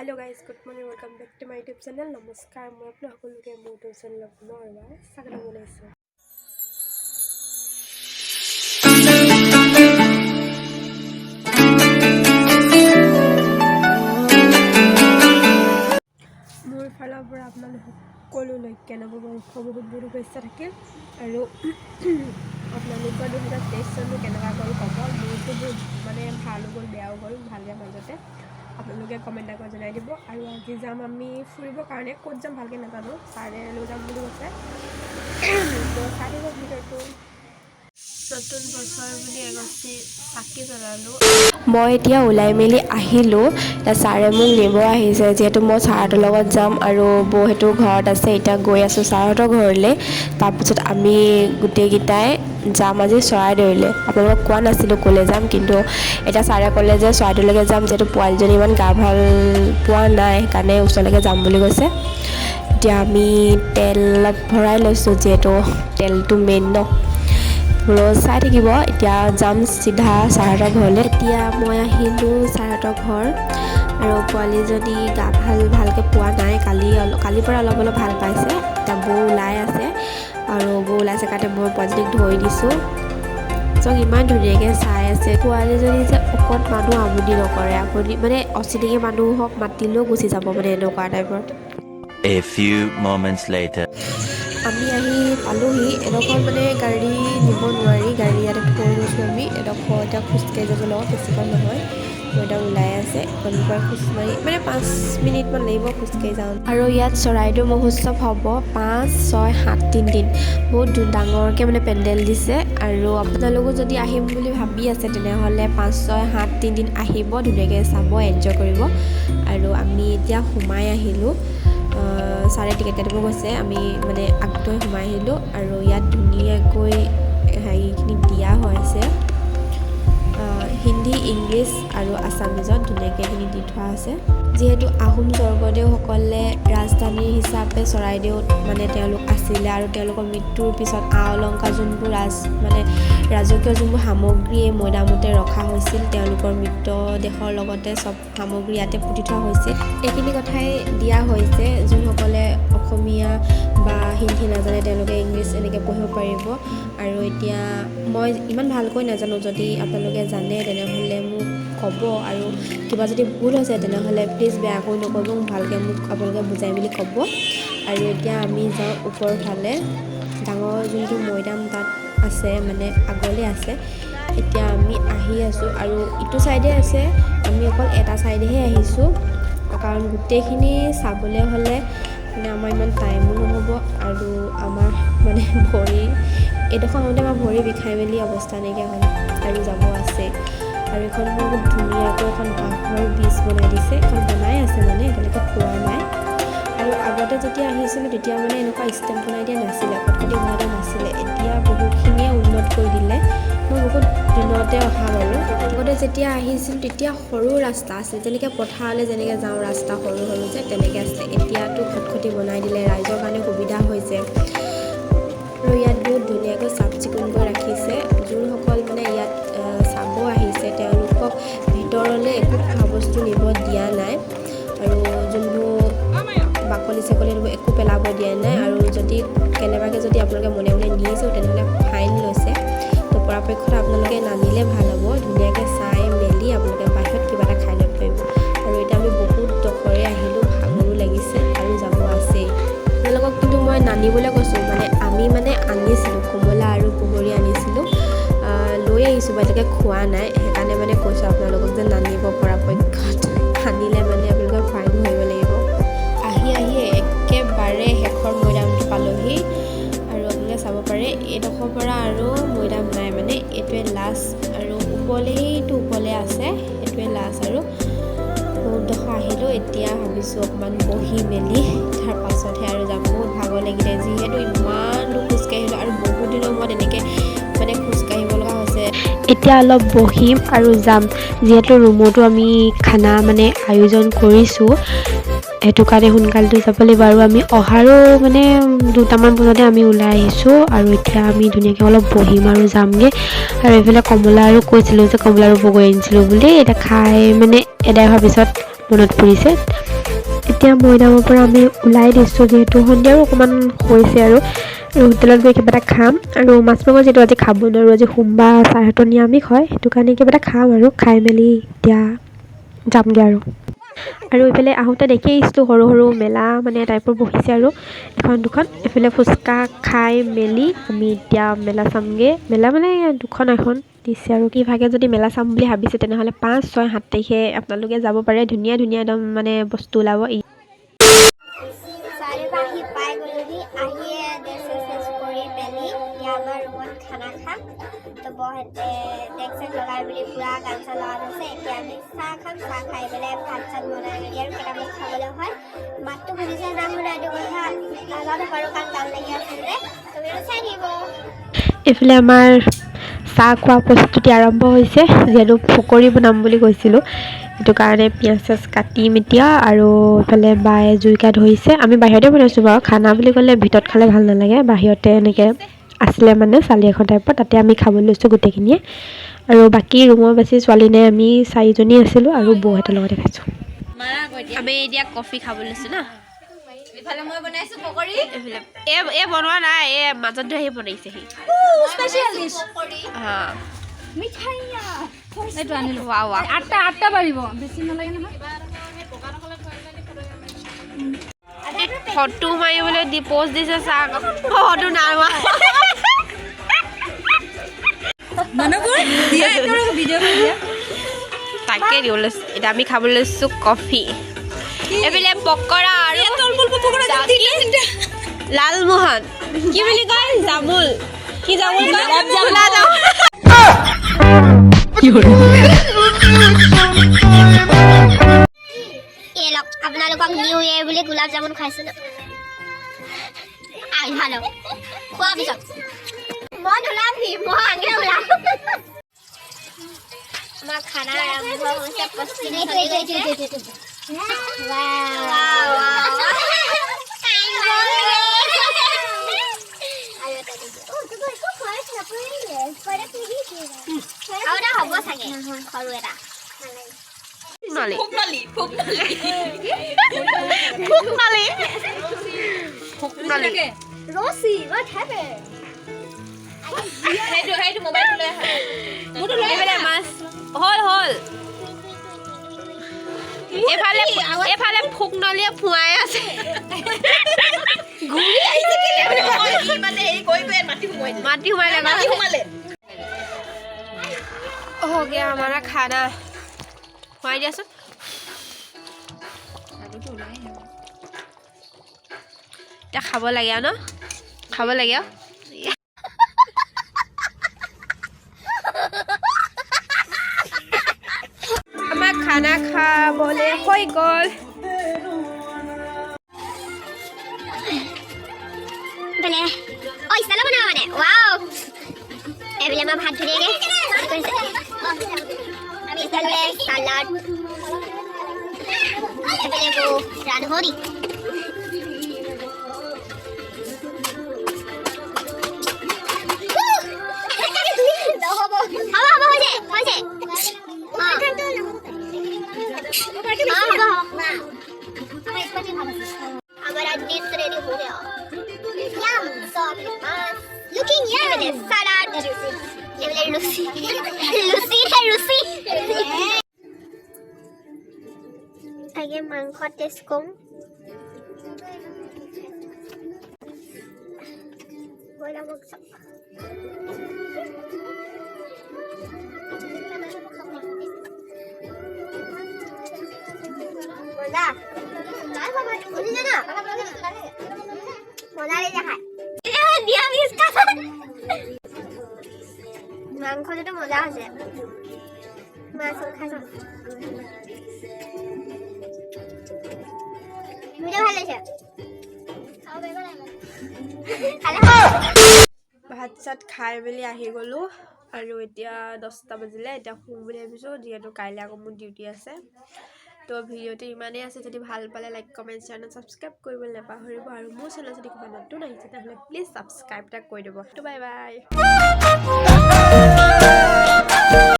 Hello guys, good morning, welcome back to my YouTube channel. নমস্কাৰ, মই আপোনাক সকলোকে মোৰ ইউটিউব চেনেলত পুনৰ এবাৰ স্বাগতম জনাইছোঁ। মোৰ ফালৰ পৰা আপোনালোক সকলোলৈকে নৱবৰ্ষ বহুত বহুত শুভেচ্ছা থাকিল। আৰু আপোনালোকৰ 2023 চনটো কেনেকুৱা গ'ল ক'ব। মোৰতো বহুত মানে ভালো গ'ল, বেয়াও গ'ল, ভাল বেয়া মাজতে। আপোনালোকে কমেণ্ট এটা কৰি জনাই দিব। আৰু আজি যাম আমি ফুৰিবৰ কাৰণে। ক'ত যাম ভালকৈ নাজানো, ছাৰে লৈ যাম বুলি কৈছে। তো চাই থাকিব ভিডিঅ'টো। নতুন বছৰ বুলি এগছি চাকি জ্বলালোঁ। মই এতিয়া ওলাই মেলি আহিলোঁ। এতিয়া ছাৰে মোক নিব আহিছে, যিহেতু মই ছাৰহঁতৰ লগত যাম আৰু বৌহঁতো ঘৰত আছে। এতিয়া গৈ আছোঁ ছাৰহঁতৰ ঘৰলৈ। তাৰপিছত আমি গোটেইকেইটাই যাম আজি চৰাইদেউলৈ। আপোনালোকক কোৱা নাছিলোঁ ক'লৈ যাম, কিন্তু এতিয়া ছাৰে ক'লে যে চৰাইদেউলৈকে যাম, যিহেতু পোৱালীজনী ইমান গা ভাল পোৱা নাই, সেইকাৰণে ওচৰলৈকে যাম বুলি কৈছে। এতিয়া আমি তেল অলপ ভৰাই লৈছোঁ, যিহেতু তেলটো মেইন ন। বোলো চাই থাকিব। এতিয়া যাম চিধা ছাৰহঁতৰ ঘৰলৈ। এতিয়া মই আহিলোঁ ছাৰহঁতৰ ঘৰ আৰু পোৱালীজনী গা ভালকৈ পোৱা নাই। কালি অলপ, কালিৰ পৰা অলপ অলপ ভাল পাইছে। এতিয়া বৌ ওলাই আছে আৰু বৌ ওলাইছে কাৰণে মই পোৱালীজনীক ধৰি দিছোঁ। চাওক, ইমান ধুনীয়াকৈ চাই আছে। পোৱালীজনী যে অকণমানো আমনি নকৰে। আপুনি মানে অচিনাকি মানুহক মাতিলেও গুচি যাব, মানে এনেকুৱা টাইপৰ। A few moments later. আমি আহি পালোহি। এডোখৰ মানে গাড়ী নিব নোৱাৰি, গাড়ী ইয়াতে থৈ গৈছোঁ আমি। এডোখৰ এতিয়া খোজকাঢ়ি যাব লগত, বেছিকণ নহয়। মৈদাম ওলাই আছে এইকণৰ পৰা খোজ মাৰি মানে 5 মিনিটমান লাগিব খোজকাঢ়ি যাওঁ। আৰু ইয়াত চৰাইদেউ মহোৎসৱ হ'ব 5, 6, 7 তিনিদিন। বহুত ডাঙৰকৈ মানে পেণ্ডেল দিছে। আৰু আপোনালোকো যদি আহিম বুলি ভাবি আছে, তেনেহ'লে 5, 6, 7 তিনিদিন আহিব, ধুনীয়াকৈ চাব, এনজয় কৰিব। আৰু আমি এতিয়া সোমাই আহিলোঁ। ছাৰে টিকেট কাটিব গৈছে, আমি মানে আগটোৱে সোমাই আহিলোঁ। আৰু ইয়াত ধুনীয়াকৈ হেৰিখিনি দিয়া হৈছে, হিন্দী, ইংলিছ আৰু আছামিজত ধুনীয়াকৈ এইখিনি দি থোৱা আছে। যিহেতু আহোম স্বৰ্গদেউসকলে ৰাজধানী হিচাপে চৰাইদেউত মানে তেওঁলোক আছিলে আৰু তেওঁলোকৰ মৃত্যুৰ পিছত আ অলংকাৰ যোনবোৰ মানে ৰাজকীয় যোনবোৰ সামগ্ৰী এই মৈদামতে ৰখা হৈছিল, তেওঁলোকৰ মৃতদেহৰ লগতে চব সামগ্ৰী ইয়াতে পুতি থোৱা হৈছিল, এইখিনি কথাই দিয়া হৈছে। যোনসকলে অসমীয়া বা হিন্দী নাজানে, তেওঁলোকে ইংলিছ এনেকৈ পঢ়িব পাৰিব। আৰু এতিয়া মই ইমান ভালকৈ নাজানো, যদি আপোনালোকে জানে তেনেহ'লে মোক ক'ব। আৰু কিবা যদি ভুল হৈছে, তেনেহ'লে প্লিজ বেয়াকৈ নক'ব, মোক ভালকৈ মোক আপোনালোকে বুজাই মেলি ক'ব। আৰু এতিয়া আমি যাওঁ ওপৰৰ ফালে, ডাঙৰ যোনটো মৈদাম তাত আছে, মানে আগলৈ আছে। এতিয়া আমি আহি আছোঁ আৰু ইটো ছাইডে আছে। আমি অকল এটা ছাইডেহে আহিছোঁ, কাৰণ গোটেইখিনি চাবলৈ হ'লে মানে আমাৰ ইমান টাইমো নহ'ব। আৰু আমাৰ মানে ভৰি এইডোখৰ আহোঁতে আমাৰ ভৰি বিষাই মেলি অৱস্থা নাইকিয়া হ'ল আৰু যাব আছে। আৰু এইখন বহুত ধুনীয়াকৈ এখন বাঁহৰ ব্ৰিজ বনাই দিছে। এখন বনাই আছে, মানে এতিয়ালৈকে পোৱা নাই। আৰু আগতে যেতিয়া আহিছিলোঁ, তেতিয়া মানে এনেকুৱা ষ্টেপ বনাই দিয়া নাছিলে, খটখটি বনাই দিয়া নাছিলে। এতিয়া বহুতখিনিয়ে উন্নত কৰি দিলে। মই বহুত দিনতে অহা বাৰু। আগতে যেতিয়া আহিছিলোঁ, তেতিয়া সৰু ৰাস্তা আছিল, যেনেকৈ পথাৰলৈ যেনেকৈ যাওঁ ৰাস্তা সৰু সৰু যে, তেনেকৈ আছিলে। এতিয়াতো খটখটি বনাই দিলে, ৰাইজৰ কাৰণে সুবিধা হৈছে। আৰু ইয়াত বহুত ধুনীয়াকৈ চাফ চিকুণকৈ ৰাখিছে। যোনসকল মানে ইয়াত চাব আহিছে, তেওঁলোকক ভিতৰলৈ একো খোৱা বস্তু নিব দিয়া নাই আৰু যোনবোৰ বাকলি চাকলি সেইবোৰ একো পেলাব দিয়া নাই। আৰু যদি কেনেবাকৈ যদি আপোনালোকে মনে মনে নিছেও, তেনেহ'লে ফাইন লৈছে। তো পৰাপক্ষত আপোনালোকে নানিলে ভাল হ'ব। ধুনীয়াকৈ চাই মেলি আপোনালোকে বাহিৰত কিবা এটা খাই ল'ব পাৰিব। আৰু এতিয়া আমি বহুত ডখৰে আহিলোঁ, ভাগৰো লাগিছে আৰু যাব আছেই। আপোনালোকক কিন্তু মই নানিবলৈ কৈছোঁ, মানে আমি মানে আনিছিলোঁ, কমলা আৰু বগৰী আনিছিলোঁ, লৈ আহিছোঁ বা এতিয়ালৈকে খোৱা নাই। সেইকাৰণে মানে কৈছোঁ আপোনালোকক যে নানিব পৰাপক্ষত, আনিলে মানে আপোনালোকে ফাইন ভৰিব লাগিব। আহি আহি একেবাৰে শেষৰ মৈদামটো পালোহি। আৰু আপোনালোকে চাব পাৰে, এইডোখৰ পৰা আৰু মৈদাম নাই, মানে এইটোৱে লাষ্ট। আৰু ওপৰলৈ, সেইটো ওপৰলৈ আছে, সেইটোৱে লাষ্ট। আৰু বহুত ডোখৰ আহিলোঁ, এতিয়া ভাবিছোঁ অকণমান বহি মেলি তাৰ পাছতহে আৰু যাম। বহুত ভাগৰ লাগিলে, যিহেতু ইমান দূৰ খোজকাঢ়িলোঁ আৰু বহুত দিনৰ মূৰত এনেকৈ মানে খোজকাঢ়িব লগা হৈছে। এতিয়া অলপ বহিম আৰু যাম, যিহেতু ৰুমতো আমি খানা মানে আয়োজন কৰিছোঁ, সেইটো কাৰণে সোনকালতে যাব লাগিব। আৰু আমি অহাৰো মানে 2টামান বজাতে আমি ওলাই আহিছোঁ। আৰু এতিয়া আমি ধুনীয়াকৈ অলপ বহিম আৰু যামগৈ। আৰু এইফালে কমলা আৰু কৈছিলোঁ যে কমলা আৰু বগৰী আনিছিলোঁ বুলি, এতিয়া খাই মানে এদাই হোৱাৰ পিছত মনত পৰিছে। এতিয়া মৈদামৰ পৰা আমি ওলাই দিছোঁ, যিহেতু সন্ধিয়াও অকণমান হৈছে আৰু হোটেলত গৈ কিবা এটা খাম। আৰু মাছ মাংস যিহেতু আজি খাব নোৱাৰোঁ, আজি সোমবাৰ, ছাৰহঁতৰ নিৰামিষ হয়, সেইটো কাৰণে কিবা এটা খাম আৰু খাই মেলি এতিয়া যামগৈ আৰু। আৰু এইফালে আহোঁতে দেখি আহিছিলোঁ সৰু সৰু মেলা মানে টাইপৰ বহিছে আৰু এখন দুখন। এইফালে ফুচকা খাই মেলি আমি এতিয়া মেলা চামগৈ। মেলা মানে দুখন এখন দিছে আৰু কি ভাগে যদি মেলা চাম বুলি ভাবিছে তেনেহ'লে 5, 6, 7 তাৰিখে আপোনালোকে যাব পাৰে। ধুনীয়া ধুনীয়া একদম মানে বস্তু ওলাব। ছোৱালীৰ পৰা আহি পাই গ'লোহি। আহিয়ে ড্ৰেছ চেঞ্জ কৰি মেলি এতিয়া আমাৰ ৰুমত খানা খাম। তো বৌহঁতে ডেক চেক লগাই মেলি পূৰা গান চান লগাই থৈছে। এতিয়া আমি চাহ খাম। চাহ খাই পেলাই ভাত চাত বনাই মেলি আৰু কেইটামান খাবলৈ হয়। মাতটো শুনিছে না শুনা এইটো কথা নাজানো বাৰু, কাৰণ গান লাগি আছে যে তুমিও চাই থাকিব। এইফালে আমাৰ চাহ খোৱা প্ৰস্তুতি আৰম্ভ হৈছে। যিহেতু পকৰি বনাম বুলি কৈছিলোঁ, সেইটো কাৰণে পিঁয়াজ চিয়াজ কাটিম এতিয়া। আৰু এইফালে বায়ে জুইকা ধৰিছে। আমি বাহিৰতে বনাইছোঁ বাৰু। খানা বুলি ক'লে ভিতৰত খালে ভাল নালাগে, বাহিৰতে এনেকৈ আছিলে মানে চালি এখন টাইপৰ, তাতে আমি খাব লৈছোঁ গোটেইখিনিয়ে। আৰু বাকী ৰুমৰ বেছি ছোৱালী নাই, আমি চাৰিজনী আছিলোঁ আৰু বৌহঁতৰ লগতে খাইছোঁ। আমি এতিয়া কফি খাব লৈছোঁ ন। ইফালে মই বনাইছো পকৰি। এইফালে এই বনোৱা নাই, এই মাজত ধৰি আহি বনাইছেহি। হা। এইটো আনিলো। ৱা ৱা। আঠটা আঠটা পাৰিব, বেছি নালাগে নহয়। ফটো মাৰিবলৈ দি প'ষ্ট দিছে চাহ, ফটো নাই মৰা। মানুহবোৰ দিয়া, একেবাৰে ভিডিঅ' কৰি দিয়া। তাকে দিব লৈছোঁ। এতিয়া আমি খাব লৈছোঁ কফি। এইফালে পকৰা আৰু লালমোহন, কি বুলি কয়, জামুল, কি জামুল কয়, গোলাপ জামুল। এই লওক, আপোনালোকক নিউ ইয়েৰ বুলি গোলাপ জামুন খুৱাইছিলোঁ। আহ, ভাল হ'ব খোৱাৰ পিছত। মই নোলামহি, মই আগে ওলাম। আমাৰ খানা আৰম্ভ হৈছে, প্ৰস্তুতি চলি গৈছে। Wow, wow. আৰু এটা হ'ব চাগে সৰু এটা। নলি ফুকনলি ফুকনলি। Rosie, what happened? সেইটো সেইটো মোবাইলটো লৈ আহা। এইফালে মাছ হ'ল হ'ল। এইফালে এইফালে ফুকনলিয়ে ফুৱাই আছে। মানে হেৰি কৰি কৰি মাটি সোমোৱাই দিলে। মাটি সোমাই লাগা। মাটি সোমালে। हो गया हमारा खाना। খুৱাই দিয়াচোন। এতিয়া খাব লাগে আৰু ন, খাব লাগে আৰু। আমাৰ খানা খাবলৈ হৈ গ'ল। এইফালে অ ষ্টাইলত বনাব মানে ৱাও। এইফালে আমাৰ ভাত ধুনীয়াকৈ কৰিছে। এইফালে চালাড, এইফালে বৌ ৰান্ধনি। হ'ব হ'ব, হৈছে হৈছে। অঁ অঁ, হ'ব হ'ব। हमारा डिश रेडी हो गया। Yum sauce, looking yum. Salad, এইফালে লুচি, লুচি হে লুচি। আগে মাংস টেষ্ট কৰোঁ। ব্ৰইলাৰ মাংস মজা বুজিছে ন, মজা লাগিছে খাই। নিৰামিষ খানা, মাংসটোতো মজা হৈছে। মাছ খাই চাওঁ। ভিডিঅ' ভাল লাগিছে খালে। ভাত চাত খাই মেলি আহি গ'লোঁ আৰু এতিয়া 10টা বাজিলে। এতিয়া শুম বুলি ভাবিছোঁ, যিহেতু কাইলৈ আকৌ মোৰ ডিউটি আছে। তো ভিডিঅ'টো ইমানেই আছে। যদি ভাল পালে লাইক, কমেণ্ট, শ্বেয়াৰ, ছাবস্ক্ৰাইব কৰিবলৈ নাপাহৰিব। আৰু মোৰ চেনেল যদি কিবা নতুন আহিছে, তেনেহ'লে প্লিজ ছাবস্ক্ৰাইব এটা কৰি দিব। তো বাই বাই।